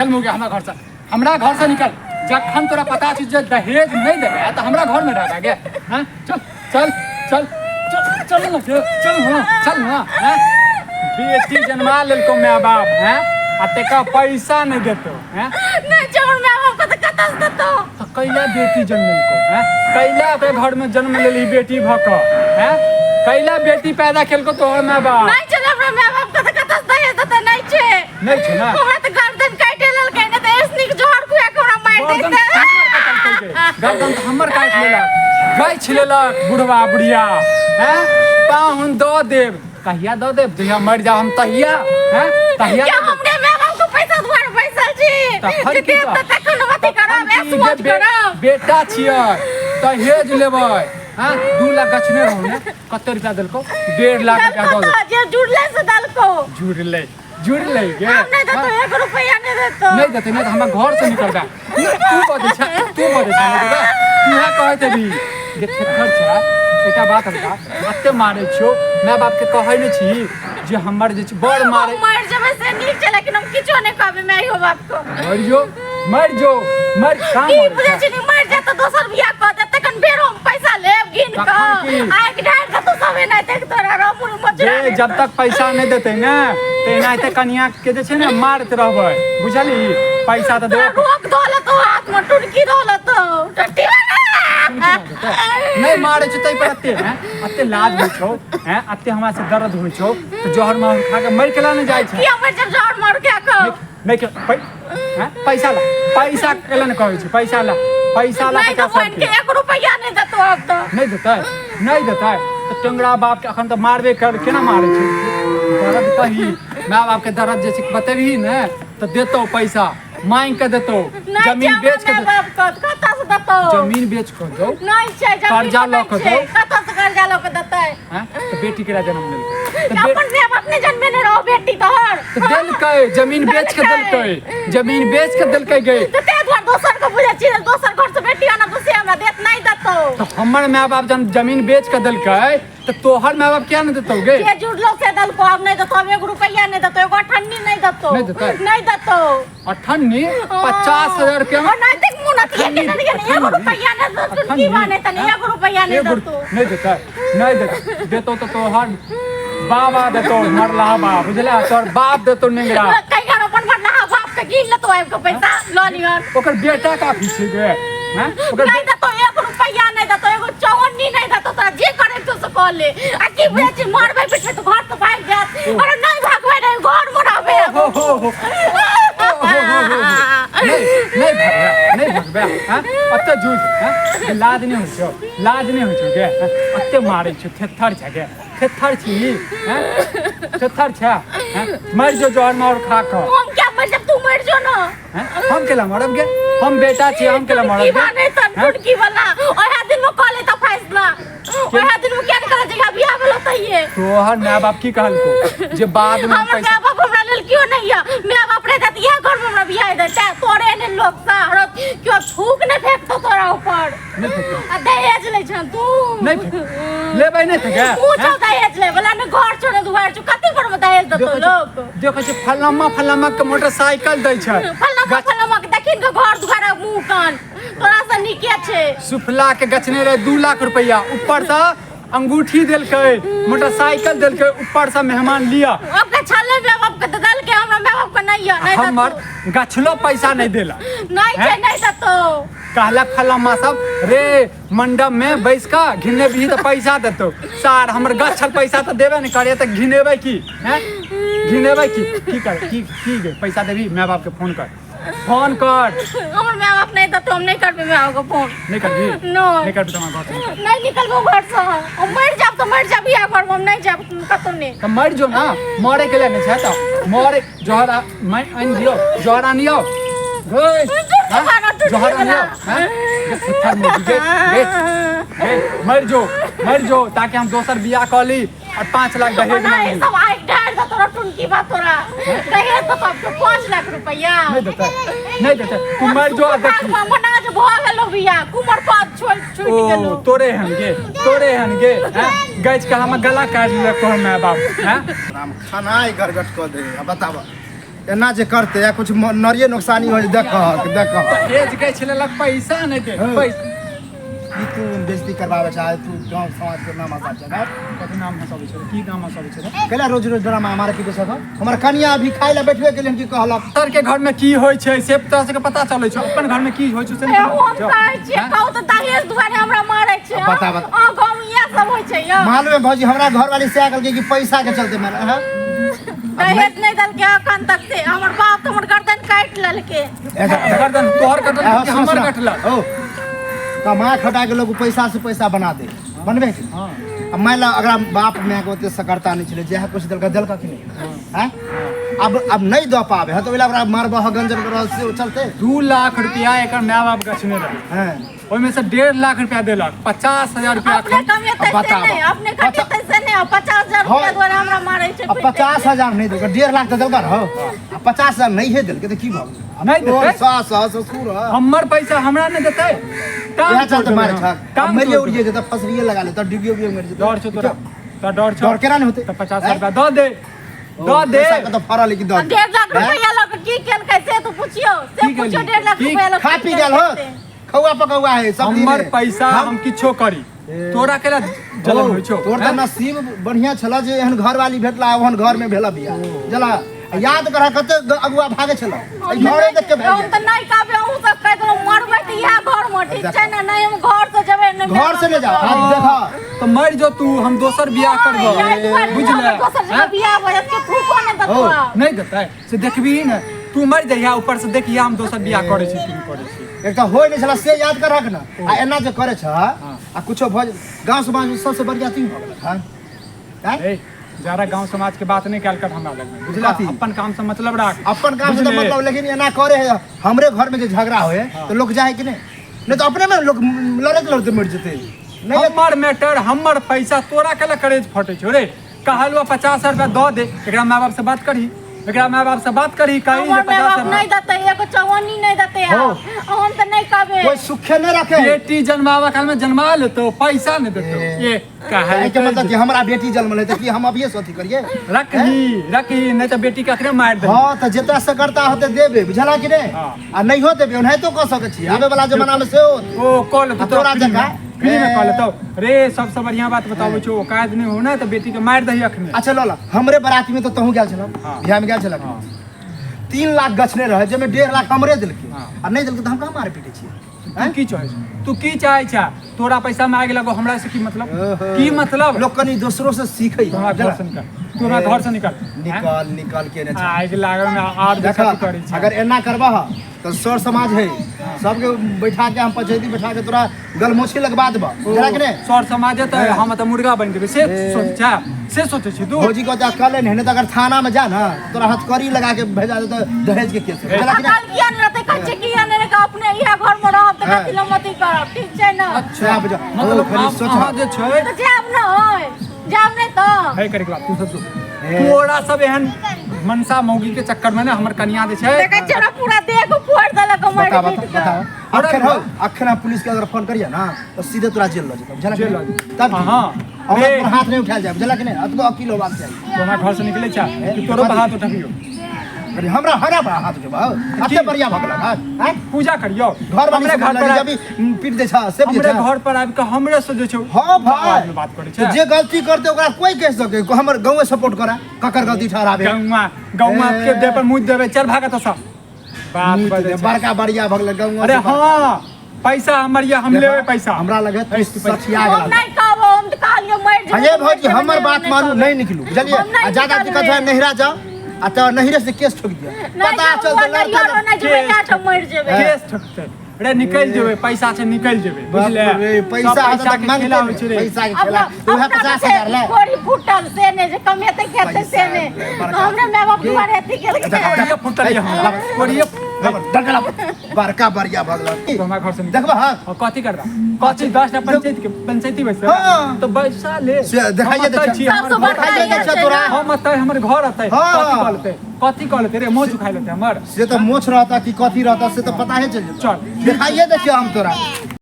निकल मुगे हमरा घर से, हमरा घर से निकल। जखन तोरा पता छै जे दहेज नहीं देबे तऽ हमरा घर में रह गे। हां चल चल चल चल चल ना, चल ना, चल ना। हैं बेटी जन्मा लेलको my बाप, हैं आ तेका पैसा नहीं देतो। हैं नहीं चल my बाप के तऽ कतऽ से देतो? तऽ कैला बेटी जन्मेलको? हैं कैला ओकरा घर में जन्म लेली बेटी भऽ कऽ? हैं कैला बेटी पैदा केलको तोहर my बाप? नहीं चल हमरा my बाप के तऽ कतऽ से दहेज देतै? नहीं छै। नहीं छै ना? हमरा तऽ गर्दन काटि लेलकै, नहि तऽ एस नीक जहर खुआ के हमरा मारि गर्दन दैतै। हमर कटलकै गे। गर्दन तऽ हमर काटि लेलक, गाछि लेलक बुढ़वा बुढ़िया। हैं पाहुन दऽ देब, कहिया दऽ देब? जहिया मरि जाब हम तहिया। हैं तहिया क्या दऽ देब। हमरे my बाप के पैसा दुआरे बैसल छी? तखन जे की देब तऽ? तऽ तखन अथी तखन करब, की ऐश जे मौज करब। बेटा छियै, दहेज लेबै। हैं 2 लाख गछने रहू ने, कते रुपया देलको? 1.5 लाख रुपया देलको दऽ देलको। तऽ जे जुड़ले से देलको। जुड़लै जुड़लै गे। हम नहीं देतो, एक रुपया नहीं देतो। नहीं देते नहीं तऽ हमरा घर से निकल जा। तू बजै छै, तू बजै छै, नहीं देबै? तू इएह कहैत हेबी जे थेथर छै। एकटा बात बता, एते मारै छियौ, माय बाप के कहै नहि छी जे हमर जे छै बड़ मारै? हम मर जेबै से नीक छै, लेकिन हम किछो नहीं कहबै माइयो बाप को। मरि जो, मरि जो, मरि कहाँ की मरै बुझै छै? छी नी, मर जाए तऽ दोसर बियाह कऽ देत, तखन फेर हम पैसा लेब गिन तखन कऽ। की? आगि ढारि देतौ सब एनाहिते तोरा रमुर मचरा। जे जब तक पैसा नहि देतै ने तऽ एनाहिते कनिया के जे छै ने मारैत रहबै, बुझलही? पैसा तऽ तोरा देबे। रोक धऽ लेतौ, हाथ में टुनकी धऽ लेतौ, टट्टी बना। नहि मारै छौ ताहि पर एते? हैं एते लाज होइ छौ? हैं एते हमरा से दर्द होइ छौ तऽ जहर माहुर खा के मरि केला नहि जाइ छै? किया मर जब जहर मार के कह? नहि के हैं पैसा ला, पैसा केला ने कहै छी, पैसा ला, पैसा ला। नहीं तो 50 बहन के रुपया एक रुपया नहीं देतौ अब तो। नहि देतै? नहि देतै तऽ टेंगरा बापके अखन तऽ मारबे कर। केना मारै छै? दर्द कही माय बापके, दर्द जे छै बतेबही ने तऽ देतौ पैसा, मांगि कऽ देतौ। नहीं जमीन छै बेच के हमरा माय बाप के, कतऽ से देतौ? जमीन बेच कऽ दौ। नहीं छै जमीन। कर्जा लऽ कऽ नहि छै। दौ। कतऽ से कर्जा लऽ कऽ देतै? हैं तऽ बेटी केरा जन्म लेलकै तऽ अपन माय बाप ने जन्मेने रहो बेटी तोहर? तऽ देलकै, जमीन बेच के देलकै, जमीन बेच के देलकै गे। तऽ ताहि दुआरे दोसर के बुझै छी, दोसर घर से बेटी आनब तऽ से हमरा देत? नहीं देतौ। तऽ हमर माय बाप जहन जमीन बेच के देलकै तऽ तोहर माय बाप किया नहि देतौ गे? जे जुड़लो से देलको, आब नहीं देतौ। आब एक रुपया नहीं देतौ, एगो अठन्नी नहीं देतौ। नहीं देतै? नहीं देतौ। अठन्नी? 50,000 रुपया में और नहीं देख मुँह नथिया के नहीं देखे, एगो रुपया नहीं देतौ। अठन्नी? की बाने तनी एगो रुपया नहीं एगो देतौ। नहि देतै? नहि देतै? देतौ तऽ तोहर बाबा देतौ, मरलाहा बाप, बुझला? तोहर बाप देतौ नेंगरा। कहिया अपन मरलाहा बाप के गिन लेतौ, आबि के पैसा लऽ लिहन। ओकर बेटा काफी छै गे। हैं ओकर नहीं देतौ, एक रुपया नहीं देतौ, एगो चौवन्नी नहीं देतौ। तोरा जे करे छौ से कऽ ले। आ की बुझै छी, मारबै पिटबै तऽ घर तऽ भागि जायत? अरे नहीं भागबै, नहीं घर मे रहबै। हो हो हो हो हो हो हो। नहीं नहीं भगबै, नहीं भगबै। हैं अत्ते झूठ? हैं लाज नहीं होइ छौ? लाज नहीं होइ छौ गे? हैं अत्ते मारै छौ, थेथर छै गे, थेथर छी। हैं थेथर छै? हैं मरि जो जहर मार खा कऽ। हम क्या मर जब, तू मर जो ना। हैं हम केला मरब गे? हम बेटा छी, हम केला मरब की गे? बाने तन हैं? टुटकी वाला ओहे दिन में कॉले त फैसला, ओहे दिन में क्या निकल जगह बियाह भेलो तहिए। तोहर माय बाप की कहलको जे बाद में हम हमर पैसा माय बाप हमरा लेल क्यों नहीं है? माय बाप रहे त इएह घर में हमरा बियाह देते? तोरे ने लोक सा क्यों थूक नहीं फेंकतो तोरा ऊपर? नहीं फेंकतो। आ दहेज लै छन तू? नहीं फेंक लेबै, नहीं फेंके। तू छौ दहेज लै वाला, ने घर छौ ने दुआर छौ, कथी पर में दहेज देतो लोक? देखै छी फलामा फलामा के मोटरसाइकिल दै छै। फल्लामा फल्लामा के देखिन के घर दुआर आ मुंह कान तोरा से नीके छै। सुफला के गछने रहे 2 लाख रुपया, ऊपर से अंगूठी देलकै, मोटरसाइकिल देलकै, ऊपर से मेहमान लिया। आपके छले माय बाप के देलके, हमरा माय बाप के नहीं है, नहीं हमर देतो। गछलो पैसा नहीं देला। नहीं छै, नहीं देतो। कहलक फलामा सब रे मंडप में बैस कऽ घिने भी तऽ पैसा देतौ। सार हमर गछल पैसा तऽ देबे नहि करे तऽ घिनेबै की? हैं घिनेबै की? की कर की की गे? पैसा देबी? माय बाप के फोन कर, फोन कर। हमर माय बाप नहीं देतो, हम नहीं करबै माय बाप के फोन। नहीं करबी? नहीं। नहीं करबी तऽ हमरा घर से निकल। नहीं निकलबो घर से। हम मर जाब तऽ मर जाब इएह घर में, हम नहीं जाब कतौ नहीं। तऽ मरि जो ना, मरे के लिए नहि छै तऽ मरे जहर मैं आनि दियौ, जहर आनियौ गै? हाँ? जहर आनियौ? हैं गे थेथर मुर्गी गे, गे गे, मरि जो, मरि जो, ताकि हम दोसर बियाह कऽ ली और 5 लाख दहेज नहीं मांगी। सब आगि ढारि दे तोरा टुनकी बा, तोरा दहेज देतो आपके 5 लाख रुपया? नहीं देतै, नहीं देतै। तू मरि जो आ देखी। मना जे भऽ गेलो बियाह, कुमर पात छोड़ छूटि ओ गेलो। तोरे हन गे, तोरे हन गे। हैं गैच के हमर गला काटि लेलक तोहर माय बाप। हैं राम खाना गड़गट कऽ दे। आ बताबऽ, एना जे करते या कुछ नरिये नुकसानी हो देखहक देखहक। दहेज गै छलै लग पैसा नहि दे। हँ। पैसा की तू बेइज्जती करबाबै चाहे तू गाँव समाज के नाम हंसा छै ना? कथी नाम हंसाबै छै? की नाम हंसाबै छै रे? कैला रोज रोज ड्रामा हमारे पीछे सब हमर कनिया अभी खाय ला बैठबे गेलै की कहलक। सर के घर में की होइ छै से तोरा सबके पता चलै छौ, अपन घर में की होइ छै से ए, नहि हम पता चलै छौ। कहै छियै हैं? कहू तऽ दहेज दुआरे हमरा मारै छै। बता, बता। अहाँ गाँवमे इएह सब होइ छै यौ। मालूम है भौजी हमरा घरवाली से कहलकै कि पैसा के चलते मारे। हाँ? दहेज नहि देलकै अखन तक से हमर बाप तऽ हमर गर्दन काटि लेलकै। गर्दन तोहर कटल कि हमर कटलक? ओ कमा खटा के लोग पैसा से पैसा बना दे बनबे कि हाँ। आ मान ला अगर बाप माय के ओते सकरता नहीं छलै जएह कुछ देलका देलका कि नहीं हैं? अब नहीं दऽ पाबे है तो ओइला ओकरा मारबह गंजन करबह से ओ चलते। 2 लाख रुपया एकर माय बाप गछने रहे। हैं। ओहिमे से 1.5 लाख रुपया देलक, 50,000 रुपया अपने एखन। कमेतै से बताबऽ। नहि, अपने खटेतै से नहि, आ 50,000 रुपया हाँ। द्वारा हमरा मारै छै। आ 50,000 नहि देलकै, 1.5 लाख तऽ देलका रहो, आ 50,000 नहि हे देलकै तऽ की भऽ गेलै? नहि देतै? तोहर सास आ ससुर ह। हमर पैसा हमरा नहि देतै? टांग इएह चलते तोड़ि मारै देबै छहक। हम। टांग मरिए तोड़ि उड़िए देबै। जेतै, फसरिए लगा लेतै, डूबियो उबियो मरि जेतै। डर छौ तोरा? तोरा डर छौ? डर केना नहि होतै? तऽ 50,000 रुपया दऽ दे, दऽ दे। पैसा के तऽ फड़ल है कि दऽ दे। 1.5 लाख हैं? रुपया लऽ कऽ की केलकै से तू पुछियौ, से की पुछियौ केली? 1.5 लाख की रुपया लऽ कऽ खा की पी गेल हो, केलकै से। खौआ पकौआ है सब दिन हमर है। पैसा हम किछो करी, तोरा केला जलन होइ छौ? तोर तऽ हैं? नसीब बढ़िया छल जे एहन घरवाली भेटला, ओहन घर में भेल बियाह। जला याद कर कते अगुआ भागे छल, एहि घरे देख के भागि हम तऽ नहि कहबै, अहूँ सब कहि देलहुँ मरबै तऽ इएह घर मे, ठीक छै ने? नहि हम घर से जेबै, नहि घर से नहि जाओ। आब देख तऽ मरि जो तू, हम दोसर बियाह करबौ, बुझले? बुझले? दोसर जगह हैं? बियाह भऽ जायत के थूको नहि देतौ। नहि देतै से देखबही ने, तू मरि जइहा, ऊपर से देखिहा हम दोसर बियाह करै छी की नहि करै छी। एक तऽ होइ नहि छला से याद करहक ने, आ एना जे करै छ आ कुछो भऽ गाँव समाज में सबसे बढ़िया तू भऽ गेलक हँ? आँय? ए, जादा गांव समाज के बात नहीं कैल कर हमरा लग में, बुझला? कथी? अपन काम से मतलब राख। अपन काम से तऽ बुझले? मतलब, लेकिन एना करे है हमरे घर में जे झगड़ा होए तो लोग जाए कि नहीं? नहीं तो अपने में लोग लड़ैत लड़ते मर जेतै। नहीं हमर मैटर हमर पैसा, तोरा केला करेज फटे छौ रे? कहलुआ 50,000 रुपया दऽ दे, एकरा माय बाप से बात करही, एकरा माय बाप से बात करही, कही जे हमर माय 50 बाप नहि हजार। देतै, एगो चौवन्नी नहि देतै। हो। आब हम तऽ नहि कहबै। कोई सुखे नहीं रखे है। बेटी जन्मावा काल में जन्मा लेतो, पैसा नहीं देतो। ए। ये कहे एहिके मतलब कि हमरा बेटी जन्मलै तऽ की हम अभिये से अथी करियै? रखही रखही, नहीं तो बेटी के अखने मारि दही। हँ तऽ जतऽ सकरता होतै देबै, बुझला कि नहि? हाँ। आ नहियो देबै ओनाहितो कऽ सकै छी, आबै वाला जमाना मे सेहो होतै। ओ कऽ लेतौ आ तोरा फ्री में, जकाँ? फ्री में कऽ ए। लेतौ रे। सबसे बढ़िया बात बताबै छौ, औकात नहीं हो ना तऽ बेटी के मारि दही अखने। अच्छा लऽ ला, हमरे बराती में तऽ तहूँ गेल छलऽ, हाँ। बियाह में गेल छलऽ। हाँ। 3 लाख गछने रहै, जाहिमे 1.5 लाख हमरे देलकै। हाँ। आ नहि देलकै तऽ हम कहाँ मारे पीटे छियै? तू की चाहै छै? तू की चाहै छै? तोरा पैसा मांगे लगो, हमरा से की मतलब? की मतलब? लोग कनी दोसरो से सीखै। तू हमरा घर से निकल, तू हमरा घर से निकल। निकल निकल के ने आगि लागल में आर देख, देखा करै छै। अगर एना करबह तऽ सर समाज है सबके बैठा के हम पंचायती बैठा के तोरा गलमोछी लगवा देबह, बुझला कि नहि? सर समाज तऽ हम तऽ मुर्गा बनि जेबै से सोचै, से सोचै छी तू? भौजी को अकल नहीं, नहीं तो अगर थाना में जा ना तोरा हथकड़ी लगा के भेजा दे दहेज के केस में, बुझला कि नहि? अकल किया नहि रहतै? कहै छै किया नहि रहतै, अपने इएह घर मे रहब तऽ हाँ। कथी लए मती करब, ठीक छै ने? अच्छा बुझा। मतलब ओ, खाली आब सोच। अहाँ जे छै तऽ जायब ने होय, जायब नहि तऽ है करे के बात तू सब सुन। हे। तोरा सब एहन मनसा मौगी के चक्कर में ना हमर कनिया जे छै देखै छियै ने पूरा देह के फोड़ि देलक हमर बता पीट बता के। बता अखन हो, अखन हम पुलिस के अगर फोन करिए ना तो सीधे तोरा जेल लऽ जेतौ, बुझला कि जेल नहि? लऽ जेतौ। तब की? हाँ। औरत ए। पर हाथ नहीं उठायल जाए, बुझला कि नहि? अतबो अकील होबाक चाही। तू हमरा घर से निकले छा कि तोरो पर हाथ उठबियो? अरे हमरा हरा पर हाथ उठेबौ, अते बढ़िया भऽ गेलक हँ? आँय? पूजा करियो घर हमरे घर पर जब पीट दै छ से हमरे घर पर आबि के हमरे से जे छै हाँ भाई आवाज में बात करै तो छै। जे गलती करते ओकरा कोई कह सके, हमर गाँवे सपोर्ट करा, ककर गलती ठहराबे? गौवा गौवा ए। के देह पर मुँह देबै, चल भागत सब बात मुँह बजै दे, छै। बड़का बढ़िया भऽ गेलै गाँव। अरे हाँ पैसा हमर ये, हम लेबै पैसा। हमरा लगे ऐ, तू पैसा- सठिया हम गेल। नहि कहब, हम तऽ कहलियै मरि जेबै। हे तऽ मरि भौजी जेबै, हमर नहि, बात नहि मानू, कहबै। नहीं निकलू, बुझलियै? हम नहि आ ज्यादा निकलबै। दिक्कत है नहिरा जाओ आ तऽ नहिरे से केस ठोक दिअ, नहि पता जाउ, चलतै नहि लड़ते यारो, नहि जेबै, केस इएह ठाम मरि जेबै। केस ठोकतै रे, निकलि जेबै, पैसा छै निकलि जेबै, बुझले? बाप रे, सब पैसा पैसा तक के मांगते खेला होइ छै रे। पैसा के अपना खेला उएह अपना 50,000 ले कोरी फूटल से नहि, जे कमेतै खेतै से नहि, बड़का। हमरे माय बाप दुआरे अथी केलकै। कोरिये फुटल ये हमरा, कोरिये। डंडला बड़का बढ़िया भऽ गेल। तू हमरा घर से निकल। देखबह हाँ? और कथी करबा? कथी 10टा पंचायत के पंचायती बैसे हाँ। तो बैसा ले। से देखाइए हम दै अतै छै। छी, हमर सबसँ घर बड़का देखाइए दै छै छै तोरा। ना। हम अतै, हमर घर अतै। हाँ। कथी कऽ लेतै? कथी कऽ लेतै रे? मोछ उखाइ लेतै हमर? से तऽ मोछ रहता कि कथी रहता से तऽ पता ही चल जेतौ। चल। देखाइए दै छियौ हम तोरा।